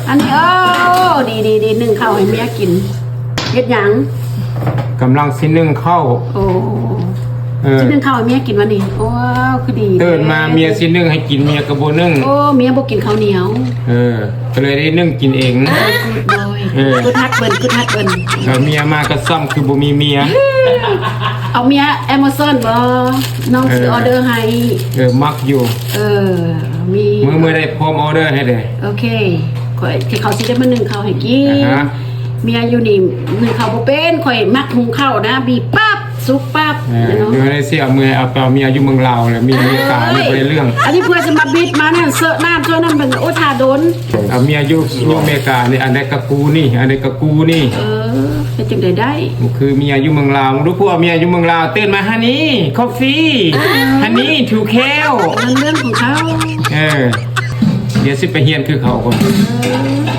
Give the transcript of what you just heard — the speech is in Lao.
ອັນນີ້ ໂອ້ ດີໆໆ ໜຶ້ງເຂົ້າໃຫ້ເມຍກິນ. ເຮັດຫຍັງ? ກຳລັງຊິໜຶ້ງເຂົ້າ. ໂອ້ ເອີ ຊິໜຶ້ງເຂົ້າໃຫ້ເມຍກິນວະນີ້. ໂອ້ ຄືດີແທ້. ຕື່ນມາເມຍຊິໜຶ້ງໃຫ້ກິນ ເມຍກໍບໍ່ໜຶ້ງ. ໂອ້ ເມຍບໍ່ກິນເຂົ້າໜຽວ. ເອີ ກໍເລີຍໄດ້ໜຶ້ງກິນເອງ. ເອີ ກູດບອຍ. ເອີ ກູດຮັດເບິ່ນ ກູດຮັດເບິ່ນ. ເອີ ເມຍມາກໍຊ້ຳຄືບໍ່ມີເມຍ. ເອົາເມຍແອມາຊອນບໍ? ນ້ອງ ເອີ ຊື້ອອເດີໃຫ້. ເອີ ມັກຢູ່. ເອີ ມີ ເມື່ອ ເມື່ອໃດພ້ອມອອເດີໃຫ້ເດີ້. ໂອເຄ ຂ້ອຍ ທີ່ເຂົາຊິໄດ້ມາໜຶ້ງເຂົ້າໃຫ້ກິນ. ອາຮະ ເມຍຢູ່ນີ້ໜຶ້ງເຂົ້າບໍ່ເປັນ. ຂ້ອຍມັກຫຸງເຂົ້ານະ ບີບປັບ ສຸກປັບ. ເອີ ເນາະ ດຽວໃຫ້ເສຍເມື່ອຍ ເອົາໄປເອົາເມຍຢູ່ເມືອງລາວແລ້ວ ເມຍຢູ່ອາເມລິການີ້ບໍ່ໄດ້ເລື່ອງ. ອັນນີ້ເພື່ອຈະມາບິດມານັ້ນ ເສີະນ້ຳເສີະນັ້ນ ເບິ່ງ ໂອ້ ທ່າດົນ. ເອົາເມຍຢູ່ ຢູ່ອາເມລິການີ້ ອັນໃດກໍກູນີ້ ອັນໃດກໍກູນີ້. ເອີ ເຮັດຈັ່ງໃດໄດ້? ຄືເມຍຢູ່ເມືອງລາວ ດູພວກເມຍຢູ່ເມືອງລາວ ຕື່ນມາ Honey Coffee Honey Two Cal. ນັ້ນເລື່ອງຂອງເຂົາ. ເອີ ດຽວຊິໄປຮຽນຄືເຂົາກ່ອນ. ເອີ